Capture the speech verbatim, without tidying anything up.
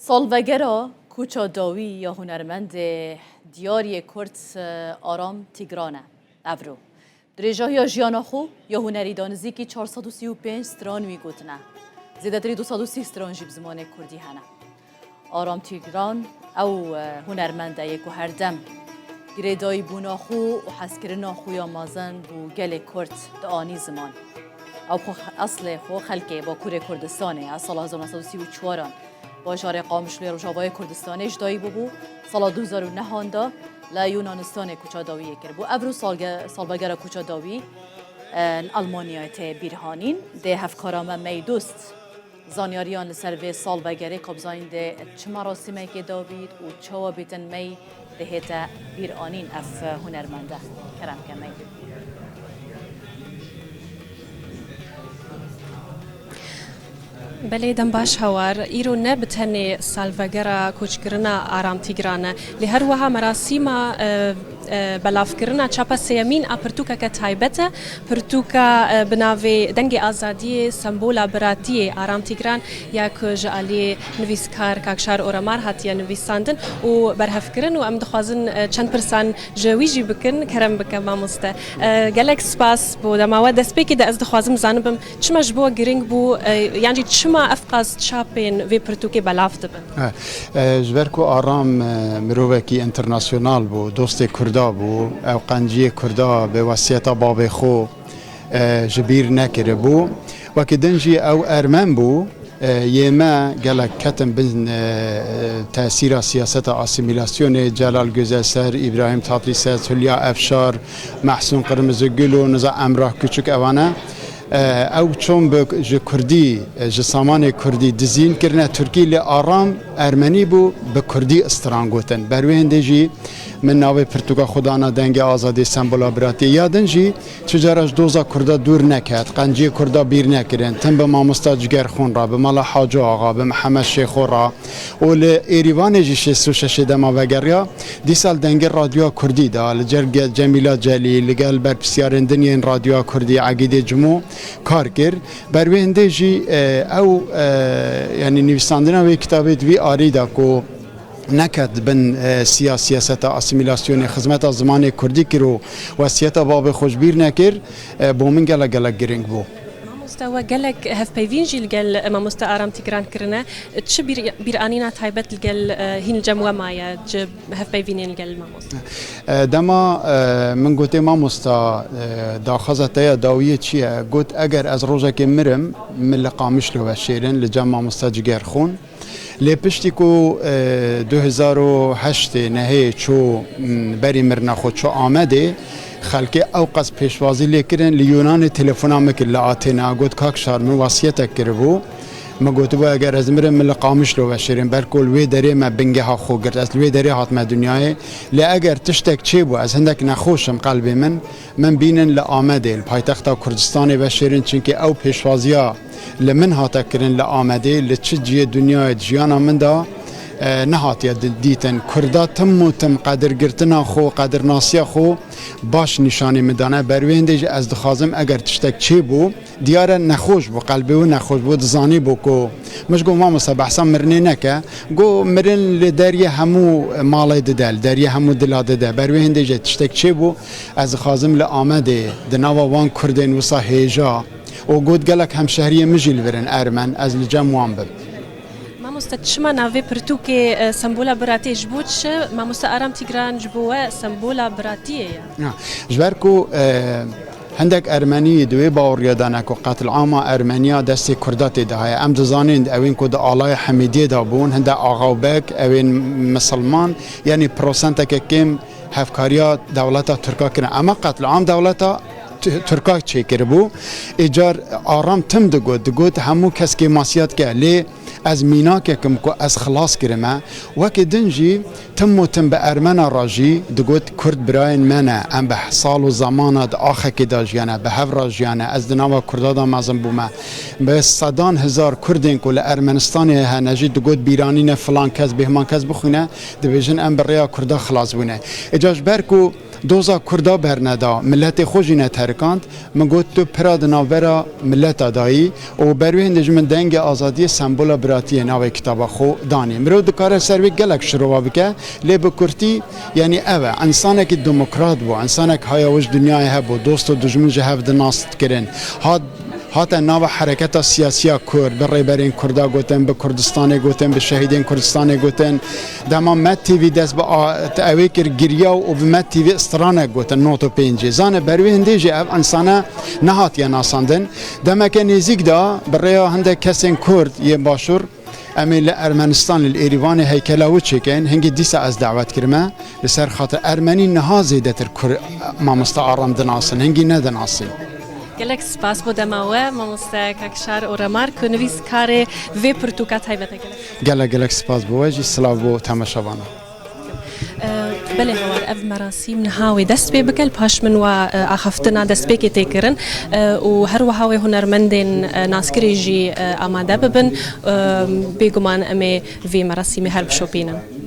Salvegera koça dawî ya hunermendê diyariyê Kurd, e, Aram Tîgran e. Evro. Dirêjahiya jiyana xwe ya hunerî de nizîkî çar sed û sî û pênc stran wî gotine. Zêdetirî du sed û sî stran jî bi zimanê kurdî hene. Aram Tîgran ew, e, hunermend e yê ku herdem girêdayîbûna xwe û hezkirina xwe ya mezin bo gelê Kurd dianî ziman. Ew xwe eslê xwe xelkê Bakurê Kurdistanê ye. Sala hezar neh sed û sî û çaran bajarê Qamişlo yê rojavayê Kurdistanê ji dayî bûbû. Sala du hezar û nehan de li Yunanistanê koça dawiyê kiribû. Evro salge-, salvegera koça dawî, e, li Almanyayê tê bîrhanîn. Dê hevkara me Mey Dost zanyariyan li ser vê salvegerê, ka bizanîn dê çi merasîmekê dabît û çawa bêtin Mey dihête bîr anîn ev hunermende. Kerem ke Mey. Belê, dem baş Hawar. Îro ne bi tenê salvegera koçkirina Aram Tîgran e, lê her wiha merasîma, e, e, belavkirina çapa sêyemîn a pirtûkeke taybet e. Pirtûka, e, bi navê Dengê Azadiyê, Sembola Biratiyê Aram Tîgran ya ku ji aliyê nivîskar Kakşar Oramar hatiye nivîsandin û berhevkirin û em dixwazin, e, çend pirsan ji wî jî bikin. Kerem bike mamoste. E, gelek spas bo dema we. Destpêkê de ez dixwazim zanibim çima ji bo we giring bû, e, yan jî çima ev qas çapên vê pirtûkê belav dibin? E, e, ji ber ku Aram, e, mirovekî înternasyonal bû, dostê Kurda bû, ew qenciyê Kurda bi wesiyeta babê xwe, e, ji bîr nekiribû. Wekî din jî ew ermen bû, e, yê me gelek ketin bin, e, tesîra siyaseta asîmîlasyonê, Celal Gözelser, Îbrahîm Tatlises, Hulya Efşar, Mehsûn Qirmizigul û niza Emrah Küçük evane. E, ew çon bi, ji kurdî, e, ji samanê kurdî dizîn kirine Tirkî, lê Aram ermenî bû, bi kurdî stran gotin. Ber wê hindê jî min navê pirtûka xwe dana Dengê Azadî, Sembola Biratiyê. Ya din jî tu cara ji doza kurda dûr neket, qenciyê kurda bîr nekirin, tim bi mamosta Cigerxûn re, bi Mala Haco Axa, bi Mihemed Şêxo re û li Êrîvanê jî şêst û şeşê dema vegeriya, dîsa li dengê radyoya kurdî de, li gel ge-, Cemîla Celîl, li gel berpirsiyarên din yên radyoya kurdî, Egîdê Cimo kar kir. Ber wê hindê jî, e, ew, e, yanî nivîsandina wê kitabê di vî arî de ku neket bin, e, siya siyaseta asîmîlasyonê, xizmeta zimanê kurdî kir û wesiyeta babê xwe ji bîr nekir, e, bo min gelek gelek giring bû. Mamoste, we gelek hevpeyvîn jî li gel mamoste Aram Tîgran kirine. Çi bîr-, bîranîna taybet li gel, e, hîn li cem we maye, ji hevpeyvînên li gel mamoste? E, dema, e, min gotê, mamosta, e, daxwaza te ya dawiyê çi ye? Got, eger ez rojekê mirim, min li Qamişlo veşêrin, li cem mamosta Cigerxûn. Lê piştî ku, e, du hezar û heştê nehê çû, m, berî mirina xwe çû Amedê, xelkê ew qas pêşwazî lê kirin, li Yunanê telefona min kir, li Atêna, got, Kak Şar, min wasiyetek kiribû. Min gotibû, eger ez mirim, min li Qamişlo veşêrin, belko li wê derê me bingeha xwe girt. Ez li wê derê hatime dinyayê. Lê eger tiştek çêbû, ez hindek nexweş im qelbê min, min bînin li Amedê, li paytexta Kurdistanê veşêrin, çimkî ew pêşwaziya li min hate kirin li Amedê, li çi cihê dinyayê di jiyana min de, e, nehatiye di-, dîtin. Kurda tim û tim qedirgirtina xwe, qedirnasiya xwe baş nîşanî min dane. Ber wê hindê jî ez dixwazim, eger tiştek çêbû, diyar e nexweş bû, qelbê wî nexweş bû, dizanîbû ku, min ji got, mamosta, behsa mirinê neke. Got, mirin li deriyê hemû malê dide, li deriyê hemû dila dide. Ber wê hindê jî tiştek çêbû, ez dixwazim li Amedê, di nava wan kurdên wisa hêja, û got, gelek hemşehriyê min jî li vir in ermen, ez li cem wan bim. Mamoste, çima navê pirtûkê, e, Sembola Biratiyê, ji bo çi? Mamoste Aram Tîgran ji bo we sembola biratiyê ye? Ya, ji ber ku, e, hindek ermenî di wê baweriya de ne ku qetlîama ermeniya destê kurda tê de heye. Em dizanin, ewên ku di alaya Hemîdiyê de bûn, hindek axa û beg, ewên misilman, yanî prosenteke kêm hevkariya dewleta Tirka kirin. Ema qetlîam dewleta T-, Tirka çêkiribû. Ê car Aram tim digot, digot, hemû kes kêmasiya dike. Lê ez mînakek im ku ez xilas kirime. Wekî din jî tim û tim bi ermena re jî digot, Kurd birayên me ne. Em bi sal û zemana di axekê de jiyane, bi hev re jiyane. Ez di nava Kurda de mezin bûme. Bi sedan hezar Kurdên ku li Ermenistanê hene jî digot, bîranîne filan kes, bêhman kes bixwîne, dibêjin, em bi rêya Kurda xilas bûne. Ê car ji ber ku Doza Kurda berneda, miletê xwe jî neterikand. Min got, tu pira di navbera mileta dayî û ber wê hindê ji min dengê azadiyê, sembola biratiyê navê kitaba xwe danî. Mirov dikare ser wê gelek şirova bike, lê bi kurtî, yanî ev e, însanekî demokrat bû, însanek haya wê ji dinyayê hebû, dost û dijmin ji hev dinas dikirin. Hat Hate nava hereketa siyasiya Kurd, bi rêberên Kurda gotin, bi Kurdistanê gotin, bi şehîdên Kurdistanê gotin. Dema Med T V dest bi a-, ewê kir, giriya û bi Med T V stranek gotin, not û pêncî. Zane ber wê hindê jî ev însane nehatiye nasandin. Demeke nêzîk de bi rêya hindek kesên Kurd yên Başûr, em ê li Ermenistan, li Êrîvanê heykela wî çêkin, hingî dîsa ez dawet kirime. Li ser xatir ermenî niha zêdetir Kur-, mamosta Aram dinasin, hingî nedinasin. Gelek spas bo dema we, mamoste Kakşar û Remar, ku nivîskarê vê pirtûka taybet e. Gelek. Gelek gelek spas bo we jî, silav bo temaşevana. Ee, belê hawar, ev merasîm niha wê dest pê bike, li paş min wa, e, axaftina destpêkê tê kirin, e, û her wiha wê hunermendên, e, naskirî jî, e, amade bibin. E, bêguman em ê vê merasîmê her bişopînin.